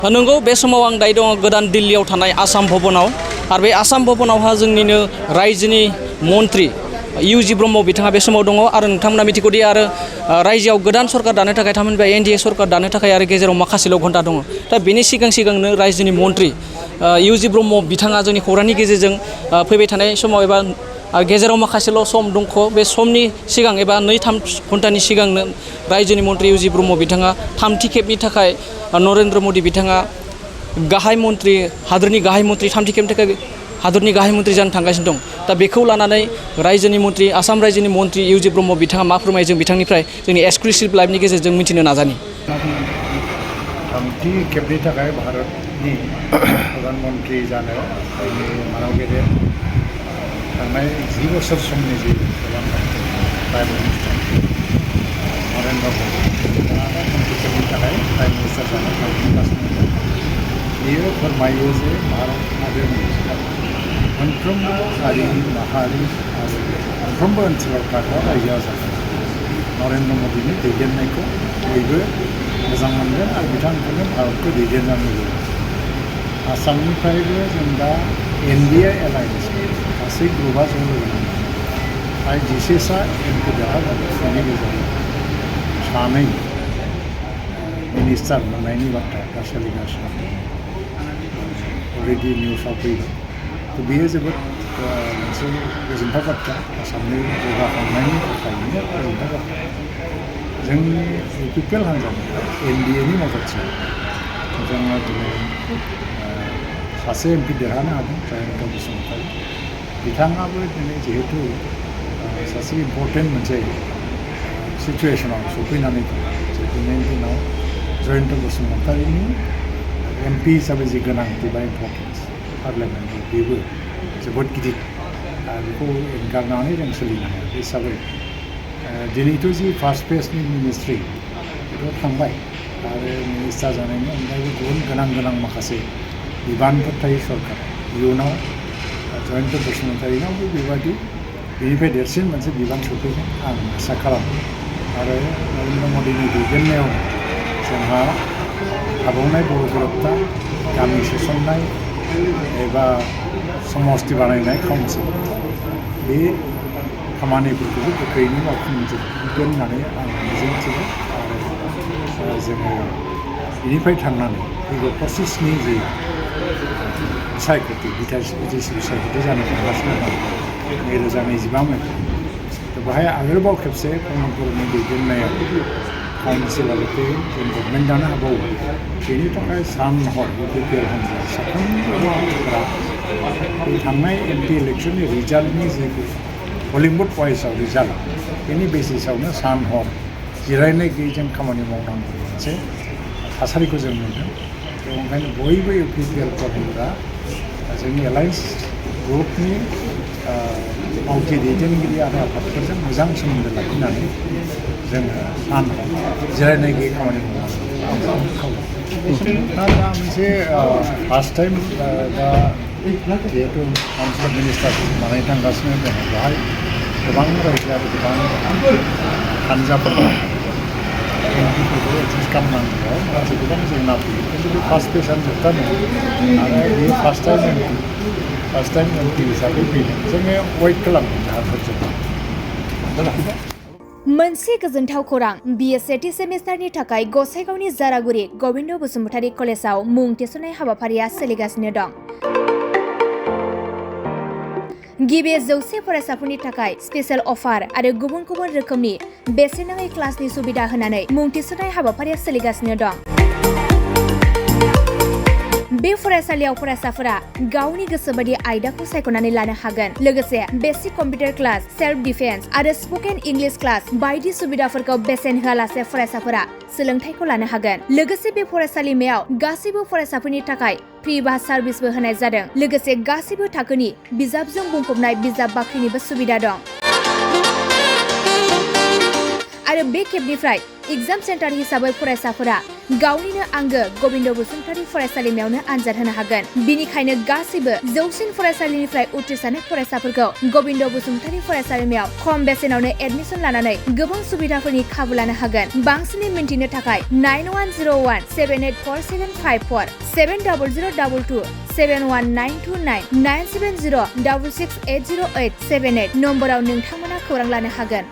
नंगौ बे समाव आं दायो दङ गोदान दिल्लीयाव थानाय आसाम भवनाव आरो बे आसाम भवनावहा जोंनिनो रायजोनि मन्त्रि इउ.ज ब्रह्म बिथाङा बे समाव दङ आरो नोंथांमोना मिथिगौदि आरो रायजोआव गोदान सरकार दानो थाखाय थामहिनबा एनडिए सरकार दानो थाखाय आरो गेजेराव माखासेल' घन्टा दङ दा बेनि सिगांनो रायजोनि मन्त्रि इउ.ज ब्रह्म बिथाङा जोंनि खौरांनि गेजेरजों फैबाय थानाय समाव एबा गेजेराव माखासेल' सम दंख' बे समनि सिगां एबा 2-3 घन्टानि सिगांनो रायजोनि मन्त्रि इउ.ज ब्रह्म बिथाङा थामथि खेबनि थाखाय नरेन्द्र मदि बिथाङा गाहाय मन्त्रि हादोरनि गाहाय मन्त्रि थामथि खेबनि थाखाय हादोरनि गाहाय मन्त्रि जानो थांगासिनो दं दा बेखौ लानानै रायजोनि मन्त्रि आसाम रायजोनि मन्त्रि इउ.ज ब्रह्म बिथाङा मा फोरमायो जों बिथांनिफ्राय जोंनि एक्सक्लुसिभ लाइभनि गेजेरजों मिथिनो नाजानि। थामथि खेबनि थाखाय भारतनि प्रधानमन्त्रि जानो मानाव गेदेर थांनाय 10 बोसोर समनि जि प्राइम मिनिस्टार नरेन्द्र मदि बिथाङा थामथि खेबनि थाखाय प्राइम मिनिस्टार जानो थांगासिनो दं। बेयो फोरमायो जे भारत हादरनि मोनफ्रोमबो हारि माहारि आरो मोनफ्रोमबो ओनसोलाव थाग्रा रायजोआ जागोन नरेन्द्र मदिनि दैदेननायखौ बयबो मोजां मोनगोन आरो बिथांखौनो भारतखौ दैदेननो लुबैयो। आसामनिफ्रायबो जों दा एनडिए एलायन्स गासै ग्रुपआ ज' लोगो नांदों फ्राय 11सा एमपि देरहागोन बेनि गेजेराव 2 मिनिस्टार मोननायनि बाथ्रा दा सोलिगासिनो दं अलरेडि निउसाव फैबाय थ' बेयो जोबोद मोनसे गोजोनथाव बाथ्रा आसामनि जौगाखांनायनि थाखायनो गोजोनथाव बाथ्रा जोंनि इउपिपिएल हान्जानिफ्राय एनडिएनि मददजों जोङो दिनै सासे एमपि देरहानो हादों जयन्त बसुमतारी बिथाङाबो दिनै जिहेतु सासे इम्पर्टेन्ट मोनसे सिचुवेसनाव सफैनानै दं दिनैनि दिनाव जयन्त बसुमतारीनि एमपि हिसाबै जि गोनांथि बा इम्पर्टेन्स पार्लियामेन्टआव बेबो जोबोद गिदिर बेखौ एंगारनानै जों सोलिनो हाया बे हिसाबै दिनैथ' जि फार्स्ट फेजनि मिनिस्ट्रि बेथ' थांबाय आरो मिनिस्टार जानायनि अनगायैबो गुबुन गोनां माखासे बिबानफोर थायो सरकार इयुनाव जयन्त बसुमतारीनावबो बेबायदि बेनिफ्राय देरसिन मोनसे बिबान सफैगोन आं आसा खालामो आरो नरेन्द्र मदिनि दैदेननायाव जोंहा थाबावनाय बर' गोरोबथा गामि सोसननाय एबा समस्ति बानायनाय काउन्सिल बे खामानिफोरखौबो गोख्रैनो मावफुंजोबगोन होननानै आं मिजिंथियो आरो जोङो बेनिफ्राय थांनानै फैगौ पसिसनि जि सायख'थि बिटिसि सायख'थि जानो थांगासिनो दं 2025 मायथाइ थ' बेहाय आरोबाव खेबसे प्रमद बर'नि दैदेननायाव काउन्सिलावथे जों गभर्नमेन्ट जानो हाबावो बेनि थाखाय सान हर इउपिपिएल हान्जाया साफ्रोमबो मानसिफोरा बे थांनाय एमपि इलेक्सननि रिजाल्टनि जिहेतु पलिं बुथ वाइसआव रिजाल्ट बेनि बेसिसावनो सान हर जिरायनाय गैयैजों खामानि मावनांगौ मोनसे थासारिखौ जों नुदों ओंखायनो बयबो इउपिपिएल कर्मीफोरा जोंनि एलायन्स ग्रुपनि मावथि दैदेनगिरि आरो आफादफोरजों मोजां सोमोन्दो लाखिनानै जोङो सान हर जिरायनाय गैयै खामानि मावनांगौ दा मोनसे फार्स्ट टाइम दा जिहेतु काउन्सिल अफ मिनिस्टार्स बानायनो थांगासिनो दङ बेवहाय गोबां रायजो आरो गोबां हान्जाफोर एमपिफोरखौ एडजास्ट खालामनांगौआव माखासे गोबां जेंना फैयो खिन्थु बे फार्स्ट फेजआनो जोबथारदों आरो बेयो फार्स्ट टाइम एमपि हिसाबै फैदों जोङो वेट खालामो जाहाफोरजों मोनसे गोजोनथाव खौरां बिए सेथि सेमिस्टारनि थाखाय गसाइगावनि जारागुरि गबिन्द बसुमतारी कलेजाव मुं थिसननाय हाबाफारिया सोलिगासिनो दं। गिबि 100 फरायसाफोरनि थाखाय स्पेशल अफार आरो गुबुन रोखोमनि बेसेन नाङै क्लासनि सुबिदा होनानै मुं थिसननाय हाबाफारिया सोलिगासिनो दं। बे फरायसालियाव फरायसाफोरा गावनि गोसोबायदि आयदाखौ सायख'नानै लानो हागोन लोगोसे basic computer class self defence आरो स्पकेन इंलिश क्लास बायदि सुबिदाफोरखौ बेसेन होआलासे फरायसाफोरा सोलोंथाइखौ लानो हागोन। लोगोसे बे फरायसालिमायाव गासैबो फरायसाफोरनि थाखाय फ्रि बास सार्भिसबो होनाय जादों लोगोसे गासैबो थाखोनि बिजाबजों बुंफबनाय बिजाब बाख्रिनिबो सुबिदा दं आरो बे खेबनिफ्राय एग्जाम सेन्टार हिसाबै फरायसाफोरा गावनिनो आंगो गबिन्द बसुमतारी फरायसालिमायावनो आनजाद होनो हागोन। बिनिखायनो गासैबो जौसिन फरायसालिनिफ्राय उथ्रिसारनाय फरायसाफोरखौ गबिन्द बसुमतारी फरायसालिमायाव खम बेसेनावनो एडमिसन लानानै गोबां सुबिदाफोरनि खाबु लानो हागोन। बांसिनै मिन्थिनो थाखाय 9101784754 70022 71929 97066808878 नम्बराव नोंथांमोना खौरां लानो हागोन।